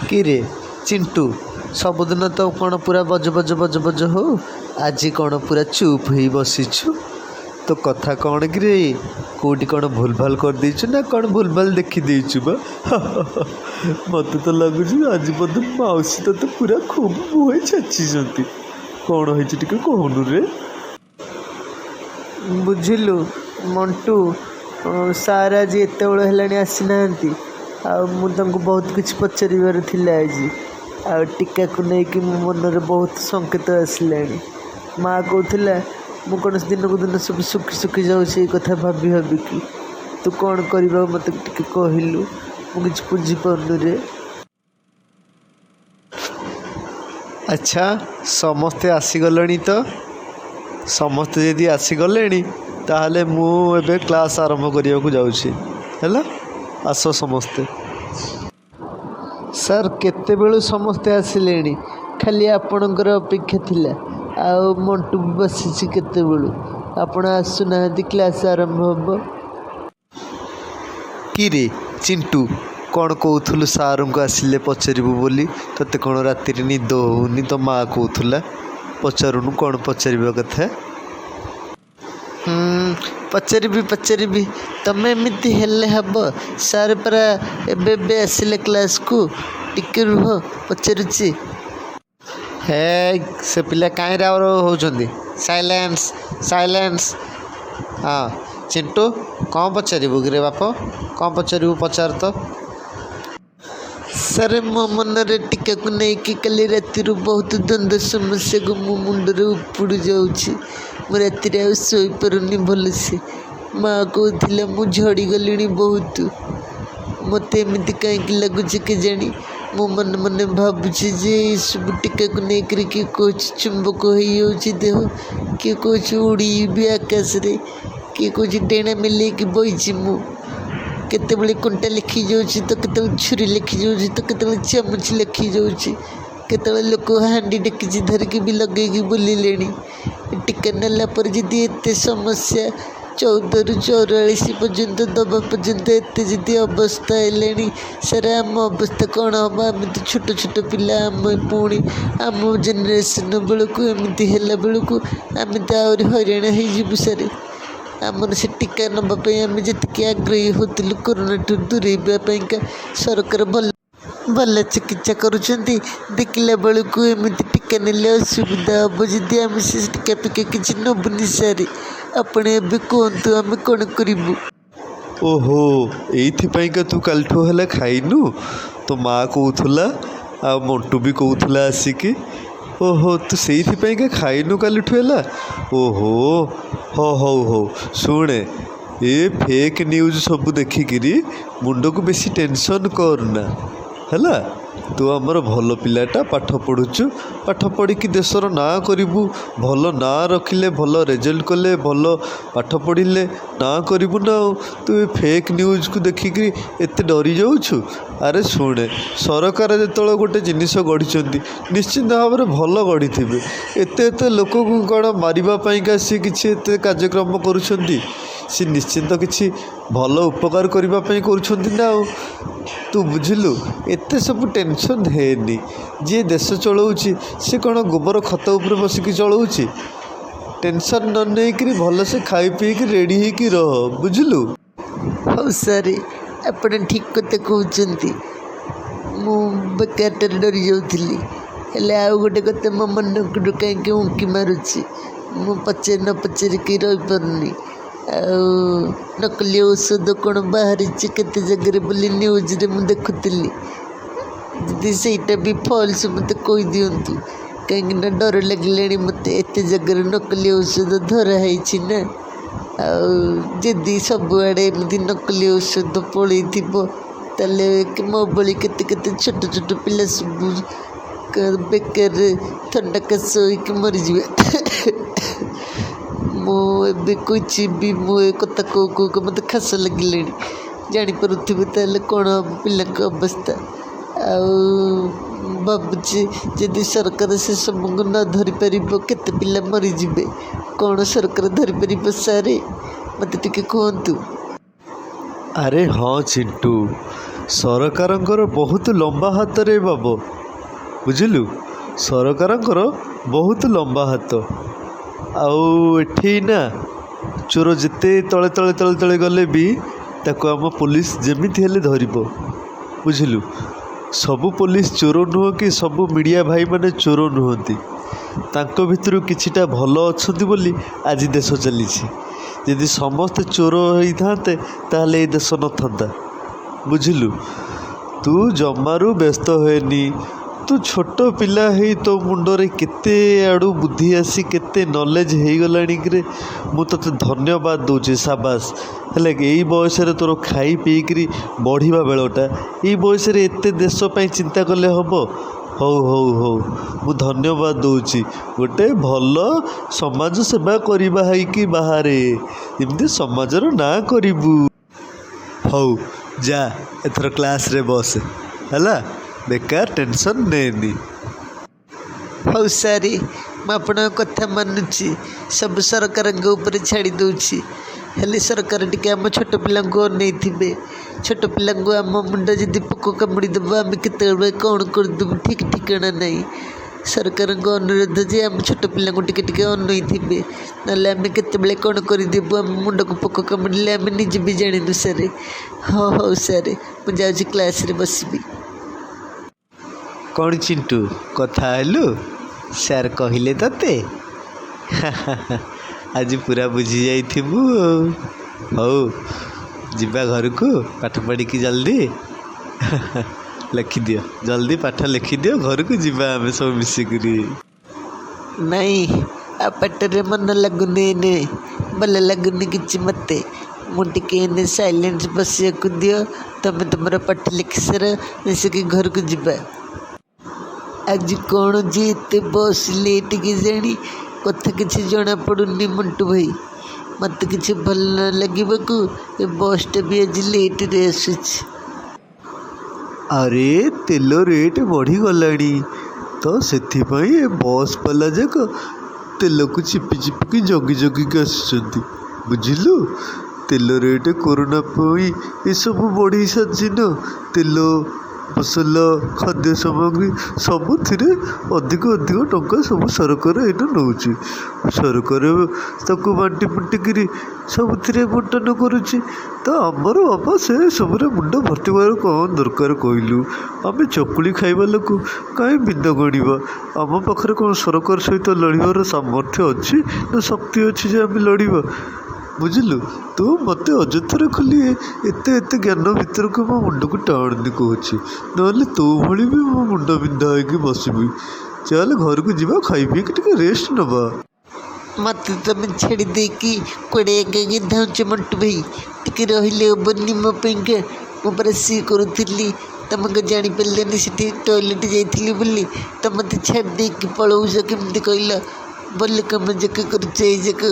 କିରେ ଚିଣ୍ଟୁ, ସବୁଦିନ ତ କ'ଣ ପୁରା ବଜ ବଜ ବଜ ବଜ ହଉ, ଆଜି କ'ଣ ପୁରା ଚୁପ୍ ହେଇ ବସିଛୁ? ତୋ କଥା କ'ଣ କିରେ? କେଉଁଠି କ'ଣ ଭୁଲଭାଲ କରିଦେଇଛୁ ନା କ'ଣ ଭୁଲଭାଲ ଦେଖିଦେଇଛୁ ବା? ମୋତେ ତ ଲାଗୁଛି ଆଜି ବୋଧେ ମାଉସୀ ତୋତେ ପୁରା ଖୁବ୍ ମୁହେଁ ଛେଚିଛନ୍ତି। କ'ଣ ହେଇଛି ଟିକେ କହୁନୁ ରେ। ବୁଝିଲୁ ମଣ୍ଟୁ, ସାର୍ ଆଜି ଏତେବେଳ ହେଲାଣି ଆସିନାହାନ୍ତି, ଆଉ ମୁଁ ତାଙ୍କୁ ବହୁତ କିଛି ପଚାରିବାର ଥିଲା ଆଜି। ଆଉ ଟୀକାକୁ ନେଇକି ମୋ ମନରେ ବହୁତ ସଂକେତ ଆସିଲାଣି। ମା କହୁଥିଲା ମୁଁ କ'ଣ ଦିନକୁ ଦିନ ସବୁ ଶୁଖି ଶୁଖି ଯାଉଛି ଏଇ କଥା ଭାବି ଭାବିକି। ତୁ କ'ଣ କରିବା ମୋତେ ଟିକେ କହିଲୁ, ମୁଁ କିଛି ବୁଝିପାରୁନି ରେ। ଆଚ୍ଛା, ସମସ୍ତେ ଆସିଗଲେଣି ତ? ସମସ୍ତେ ଯଦି ଆସିଗଲେଣି ତାହେଲେ ମୁଁ ଏବେ କ୍ଲାସ୍ ଆରମ୍ଭ କରିବାକୁ ଯାଉଛି। ହେଲା, ଆସ ସମସ୍ତେ। ସାର୍, କେତେବେଳୁ ସମସ୍ତେ ଆସିଲେଣି, ଖାଲି ଆପଣଙ୍କର ଅପେକ୍ଷା ଥିଲା। ଆଉ ମଣ୍ଟୁ ବି ବସିଛି କେତେବେଳୁ, ଆପଣ ଆସୁନାହାନ୍ତି, କ୍ଲାସ୍ ଆରମ୍ଭ ହେବ। କିରେ ଚିଣ୍ଟୁ, କ'ଣ କହୁଥିଲୁ ସାର୍ଙ୍କୁ ଆସିଲେ ପଚାରିବୁ ବୋଲି? ତୋତେ କ'ଣ ରାତିରେ ନିଦ ହେଉନି ତୋ ମା କହୁଥିଲା। ପଚାରୁନୁ କ'ଣ ପଚାରିବା କଥା। ପଚାରିବି ପଚାରିବି, ତମେ ଏମିତି ହେଲେ ହେବ? ସାର୍ ପରା ଏବେ ଏବେ ଆସିଲେ କ୍ଲାସ୍କୁ, ଟିକେ ରୁହ ପଚାରୁଛି। ହେ, ସେ ପିଲା କାହିଁ ରାଉ ରାଉ ହେଉଛନ୍ତି? Silence, silence. ହଁ ଚିଣ୍ଟୁ, କ'ଣ ପଚାରିବୁ କିରେ ବାପ? କ'ଣ ପଚାରିବୁ ପଚାର ତ। ସାର୍, ମୋ ମନରେ ଟୀକାକୁ ନେଇକି କାଲି ରାତିରୁ ବହୁତ ଦ୍ୱନ୍ଦ୍ୱ ସମସ୍ୟାକୁ ମୋ ମୁଣ୍ଡରେ ଉପୁଡ଼ି ଯାଉଛି। ମୁଁ ରାତିରେ ଆଉ ଶୋଇପାରୁନି ଭଲସେ। ମା କହୁଥିଲା ମୁଁ ଝଡ଼ିଗଲିଣି ବହୁତ। ମୋତେ ଏମିତି କାହିଁକି ଲାଗୁଛି କେଜାଣି। ମୁଁ ମନେ ମନେ ଭାବୁଛି ଯେ ଏସବୁ ଟୀକାକୁ ନେଇକରି କିଏ କହୁଛି ଚୁମ୍ବକ ହେଇଯାଉଛି ଦେହ, କିଏ କହୁଛି ଉଡ଼ିବି ଆକାଶରେ, କିଏ କହୁଛି ଡେଣା ମେଲେଇକି ବଇଛି ମୁଁ। କେତେବେଳେ କଣ୍ଟା ଲେଖି ଯାଉଛି ତ କେତେବେଳେ ଛୁରୀ ଲେଖି ଯାଉଛି ତ କେତେବେଳେ ଚାମଚ ଲେଖି ଯାଉଛି, କେତେବେଳେ ଲୋକ ହାଣ୍ଡି ଡେକିଚି ଧରିକି ବି ଲଗେଇକି ବୁଲିଲେଣି। ଟୀକା ନେଲା ପରେ ଯଦି ଏତେ ସମସ୍ୟା, 14ରୁ 44 ପର୍ଯ୍ୟନ୍ତ ଦେବା ପର୍ଯ୍ୟନ୍ତ ଏତେ ଯଦି ଅବସ୍ଥା ହେଲାଣି, ସାର୍ ଆମ ଅବସ୍ଥା କ'ଣ ହେବ? ଆମେ ତ ଛୋଟ ଛୋଟ ପିଲା, ଆମେ ପୁଣି ଆମ ଜେନେରେସନ୍ ବେଳକୁ ଏମିତି ହେଲା ବେଳକୁ ଆମେ ତ ଆହୁରି ହଇରାଣ ହେଇଯିବୁ ସାର୍। ଆମର ସେ ଟୀକା ନେବା ପାଇଁ ଆମେ ଯେତିକି ଆଗ୍ରହୀ ହେଉଥିଲୁ କରୋନାଠୁ ଦୂରେଇବା ପାଇଁକା, ସରକାର ଭଲ ଭଲ ଚିକିତ୍ସା କରୁଛନ୍ତି, ଦେଖିଲା ବେଳକୁ ଏମିତି ଟୀକା ନେଲେ ଅସୁବିଧା ହେବ ଯଦି, ଆମେ ସେ ଟୀକା ଫିକା କିଛି ନେବୁନି ସାର୍। ଆପଣ ଏବେ କୁହନ୍ତୁ ଆମେ କ'ଣ କରିବୁ? ଓହୋ, ଏଇଥିପାଇଁକା ତୁ କାଲିଠୁ ହେଲା ଖାଇନୁ? ତୋ ମା କହୁଥିଲା ଆଉ ମଣ୍ଟୁ ବି କହୁଥିଲା ଆସିକି। ଓହୋ, ତୁ ସେଇଥିପାଇଁକା ଖାଇନୁ କାଲିଠୁ ହେଲା? ଓହୋ, ହଁ ହଉ ହଉ, ଶୁଣେ, ଏ ଫେକ୍ ନ୍ୟୁଜ୍ ସବୁ ଦେଖିକିରି ମୁଣ୍ଡକୁ ବେଶୀ ଟେନସନ୍ କରନା, ହେଲା? ତୁ ଆମର ଭଲ ପିଲାଟା, ପାଠ ପଢ଼ୁଛୁ, ପାଠ ପଢ଼ିକି ଦେଶର ନାଁ କରିବୁ। ଭଲ ନାଁ ରଖିଲେ, ଭଲ ରେଜଲ୍ଟ କଲେ, ଭଲ ପାଠ ପଢ଼ିଲେ ନାଁ କରିବୁ ନା ଆଉ। ତୁ ଏ ଫେକ୍ ନ୍ୟୁଜ୍କୁ ଦେଖିକିରି ଏତେ ଡରି ଯାଉଛୁ? ଆରେ ଶୁଣେ, ସରକାର ଯେତେବେଳେ ଗୋଟେ ଜିନିଷ ଗଢ଼ିଛନ୍ତି ନିଶ୍ଚିନ୍ତ ଭାବରେ ଭଲ ଗଢ଼ିଥିବେ। ଏତେ ଏତେ ଲୋକକୁ କ'ଣ ମାରିବା ପାଇଁକା ସିଏ କିଛି ଏତେ କାର୍ଯ୍ୟକ୍ରମ କରୁଛନ୍ତି? ସେ ନିଶ୍ଚିନ୍ତ କିଛି ଭଲ ଉପକାର କରିବା ପାଇଁ କରୁଛନ୍ତି ନା ଆଉ। ତୁ ବୁଝିଲୁ, ଏତେ ସବୁ ଟେନସନ୍ ହେନି। ଯିଏ ଦେଶ ଚଳାଉଛି ସେ କ'ଣ ଗୋବର ଖତ ଉପରେ ବସିକି ଚଳାଉଛି? ଟେନସନ୍ ନ ନେଇକିରି ଭଲସେ ଖାଇ ପିଇକି ରେଡ଼ି ହେଇକି ରହ, ବୁଝିଲୁ? ହଉ ସାର୍, ଆପଣ ଠିକ୍ କଥା କହୁଛନ୍ତି, ମୁଁ ବେକାରଟାରେ ଡରି ଯାଉଥିଲି। ହେଲେ ଆଉ ଗୋଟେ କଥା ମୋ ମନକୁ କାହିଁକି ଉଙ୍କି ମାରୁଛି, ମୁଁ ପଚାରି ନ ପଚାରିକି ରହିପାରୁନି। ଆଉ ନକଲି ଔଷଧ କ'ଣ ବାହାରିଛି କେତେ ଜାଗାରେ ବୋଲି ନ୍ୟୁଜ୍ରେ ମୁଁ ଦେଖୁଥିଲି, ଯଦି ସେଇଟା ବି ଫଲ୍ସ ମୋତେ କହିଦିଅନ୍ତୁ, କାହିଁକିନା ଡର ଲାଗିଲାଣି ମୋତେ। ଏତେ ଜାଗାରେ ନକଲି ଔଷଧ ଧରା ହେଇଛି ନା, ଆଉ ଯଦି ସବୁଆଡ଼େ ଏମିତି ନକଲି ଔଷଧ ପଳେଇଥିବ ତାହେଲେ ମୋ ଭଳି କେତେ କେତେ ଛୋଟ ଛୋଟ ପିଲା ସବୁ ବେକାରରେ ଥଣ୍ଡା କାଶ ହୋଇକି ମରିଯିବେ। ମୁଁ ଏବେ କହୁଛି ବି, ମୁଁ ଏ କଥା କହୁ କହୁ ମୋତେ ଖାସ ଲାଗିଲାଣି, ଜାଣିପାରୁଥିବେ ତାହେଲେ କ'ଣ ହେବ ପିଲାଙ୍କ ଅବସ୍ଥା। ଆଉ ଭାବୁଛି ଯଦି ସରକାର ସେସବୁକୁ ନ ଧରିପାରିବ କେତେ ପିଲା ମରିଯିବେ। କ'ଣ ସରକାର ଧରିପାରିବ ସାର୍, ମୋତେ ଟିକେ କୁହନ୍ତୁ। ଆରେ ହଁ ଚିଣ୍ଟୁ, ସରକାରଙ୍କର ବହୁତ ଲମ୍ବା ହାତରେ ବାବ, ବୁଝିଲୁ? ସରକାରଙ୍କର ବହୁତ ଲମ୍ବା ହାତ। ଆଉ ଏଠି ନା ଚୋର ଯେତେ ତଳେ ତଳେ ତଳେ ତଳେ ଗଲେ ବି ତାକୁ ଆମ ପୋଲିସ ଯେମିତି ହେଲେ ଧରିବ, ବୁଝିଲୁ? ସବୁ ପୋଲିସ ଚୋର ନୁହଁ କି ସବୁ ମିଡ଼ିଆ ଭାଇମାନେ ଚୋର ନୁହନ୍ତି। ତାଙ୍କ ଭିତରୁ କିଛିଟା ଭଲ ଅଛନ୍ତି ବୋଲି ଆଜି ଦେଶ ଚାଲିଛି। ଯଦି ସମସ୍ତେ ଚୋର ହେଇଥାନ୍ତେ, ତାହେଲେ ଏ ଦେଶ ନଥାନ୍ତା, ବୁଝିଲୁ? ତୁ ଜମାରୁ ବ୍ୟସ୍ତ ହେନି। ତୁ ଛୋଟ ପିଲା ହେଇ ତୋ ମୁଣ୍ଡରେ କେତେ ଆଡ଼ୁ ବୁଦ୍ଧି ଆସି କେତେ ନଲେଜ ହେଇଗଲାଣି କିରେ! ମୁଁ ତୋତେ ଧନ୍ୟବାଦ ଦେଉଛି, ସାବାସ। ହେଲା କି, ଏଇ ବୟସରେ ତୋର ଖାଇ ପିଇକିରି ବଢ଼ିବା ବେଳଟା, ଏଇ ବୟସରେ ଏତେ ଦେଶ ପାଇଁ ଚିନ୍ତା କଲେ ହେବ? ହଉ ହଉ ହଉ, ମୁଁ ଧନ୍ୟବାଦ ଦେଉଛି। ଗୋଟେ ଭଲ ସମାଜ ସେବା କରିବା ହେଇକି ବାହାରେ, ଯେମିତି ସମାଜର ନାଁ କରିବୁ। ହଉ ଯା, ଏଥର କ୍ଲାସ୍ରେ ବସେ, ହେଲା? ବେକାର ଟେନସନ୍ ନେନି। ହଉ ସାରେ, ମୁଁ ଆପଣଙ୍କ କଥା ମାନୁଛି, ସବୁ ସରକାରଙ୍କ ଉପରେ ଛାଡ଼ି ଦେଉଛି। ହେଲେ ସରକାର ଟିକେ ଆମ ଛୋଟ ପିଲାଙ୍କୁ ଅନେଇଥିବେ। ଛୋଟ ପିଲାଙ୍କୁ ଆମ ମୁଣ୍ଡ ଯଦି ପୋକ କାମୁଡ଼ି ଦେବ, ଆମେ କେତେବେଳେ କ'ଣ କରିଦେବୁ ଠିକ୍ ଠିକଣା ନାହିଁ। ସରକାରଙ୍କ ଅନୁରୋଧ ଯେ ଆମ ଛୋଟ ପିଲାଙ୍କୁ ଟିକେ ଟିକେ ଅନେଇଥିବେ, ନହେଲେ ଆମେ କେତେବେଳେ କ'ଣ କରିଦେବୁ। ଆମ ମୁଣ୍ଡକୁ ପୋକ କାମୁଡ଼ିଲେ ଆମେ ନିଜେ ବି ଜାଣିନୁ ସାରେ। ହଉ ହଉ ସାରେ, ମୁଁ ଯାଉଛି କ୍ଲାସ୍ରେ ବସିବି। କ'ଣ ଚିଣ୍ଟୁ, କଥା ହେଲୁ? ସାର୍ କହିଲେ ତତେ? ଆଜି ପୁରା ବୁଝି ଯାଇଥିବୁ ଆଉ। ହଉ ଯିବା ଘରକୁ ପାଠ ପଢ଼ିକି ଜଲ୍ଦି ଲେଖିଦିଅ, ଜଲ୍ଦି ପାଠ ଲେଖିଦିଅ, ଘରକୁ ଯିବା ଆମେ ସବୁ ମିଶିକିରି। ନାଇଁ, ଆଉ ପାଠରେ ମନ ଲାଗୁନି ଏଇନେ, ଭଲ ଲାଗୁନି କିଛି ମୋତେ। ମୁଁ ଟିକେ ଏଇନେ ସାଇଲେନ୍ସ ବସିବାକୁ ଦିଅ। ତମେ ତୁମର ପାଠ ଲେଖି ସାର, ମିଶିକି ଘରକୁ ଯିବା। ଆଜି କ'ଣ ଯେ ଏତେ ବସ୍ ଲେଟ୍ କେଜାଣି, କଥା କିଛି ଜଣାପଡ଼ୁନି ମଣ୍ଟୁ ଭାଇ। ମୋତେ କିଛି ଭଲ ନ ଲାଗିବାକୁ ଏ ବସ୍ଟା ବି ଆଜି ଲେଟ୍ରେ ଆସୁଛି। ଆରେ, ତେଲ ରେଟ୍ ବଢ଼ିଗଲାଣି ତ, ସେଥିପାଇଁ ଏ ବସ୍ ବାଲା ଯାକ ତେଲକୁ ଚିପି ଚିପିକି ଜଗି ଜଗିକି ଆସୁଛନ୍ତି, ବୁଝିଲୁ? ତେଲ ରେଟ୍ କରୋନା ପାଇଁ ଏସବୁ ବଢ଼େଇ ସାରିଛି ନା। ତେଲ, ମସଲା, ଖାଦ୍ୟ ସାମଗ୍ରୀ ସବୁଥିରେ ଅଧିକ ଅଧିକ ଟଙ୍କା ସବୁ ସରକାର ଏଇନା ନେଉଛି। ସରକାର ତାକୁ ବାଣ୍ଟି ବୁଣ୍ଟିକିରି ସବୁଥିରେ ବଣ୍ଟନ କରୁଛି। ତ ଆମର ବାପା ସେ ସବୁରେ ମୁଣ୍ଡ ଭର୍ତ୍ତି କରିବା କ'ଣ ଦରକାର କହିଲୁ? ଆମେ ଚକୁଳି ଖାଇବା ଲୋକ, କାହିଁ ବିନ୍ଦ ଗଣିବା? ଆମ ପାଖରେ କ'ଣ ସରକାର ସହିତ ଲଢ଼ିବାର ସାମର୍ଥ୍ୟ ଅଛି ନା ଶକ୍ତି ଅଛି ଯେ ଆମେ ଲଢ଼ିବା, ବୁଝିଲୁ? ତୁ ମୋତେ ଅଯଥାରେ ଖାଲି ଏତେ ଏତେ ଜ୍ଞାନ ଭିତରକୁ ମୋ ମୁଣ୍ଡକୁ ଟାଣନି କହୁଛି, ନହେଲେ ତୋ ଭଳି ବି ମୋ ମୁଣ୍ଡ ବିନ୍ଧା ହେଇକି ବସିବି। ଚାଲ ଘରକୁ ଯିବା, ଖାଇ ପିଇକି ଟିକେ ରେଷ୍ଟ ନେବା। ମୋତେ ତମେ ଛାଡ଼ି ଦେଇକି କୁଆଡ଼େ ଏକାକି ଧାଉଁଛ ମଣ୍ଟୁ ଭାଇ? ଟିକେ ରହିଲେ ହେବନି ମୋ ପାଇଁକା? ମୁଁ ପରା ସି କରୁଥିଲି, ତମେ କ'ଣ ଜାଣିପାରିଲନି ସେଠି ଟଏଲେଟ୍ ଯାଇଥିଲି ବୋଲି? ତ ମୋତେ ଛାଡ଼ି ଦେଇକି ପଳଉଛ କେମିତି କହିଲ? ଭଲ କାମ ଯାକ କରୁଛ ଏଇ ଯାକ?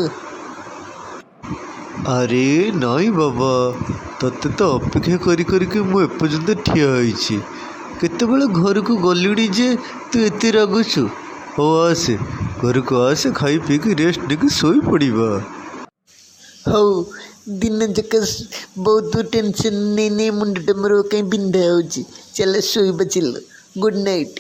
ଆରେ ନାଇଁ ବାବା, ତୋତେ ତ ଅପେକ୍ଷା କରି କରିକି ମୁଁ ଏପର୍ଯ୍ୟନ୍ତ ଠିଆ ହେଇଛି। କେତେବେଳେ ଘରକୁ ଗଲିଣି ଯେ ତୁ ଏତେ ରାଗୁଛୁ? ହଉ ଆସେ, ଘରକୁ ଆସେ, ଖାଇ ପିଇକି ରେଷ୍ଟ ନେଇକି ଶୋଇପଡ଼ିବା। ହଉ, ଦିନ ଯାକ ବହୁତ ଟେନସନ୍ ନେଇ ନେଇ ମୁଣ୍ଡଟା ମୋର କାହିଁ ବିନ୍ଧା ହେଉଛି। ଚାଲ ଶୋଇବା, ଚାଲ। Good night.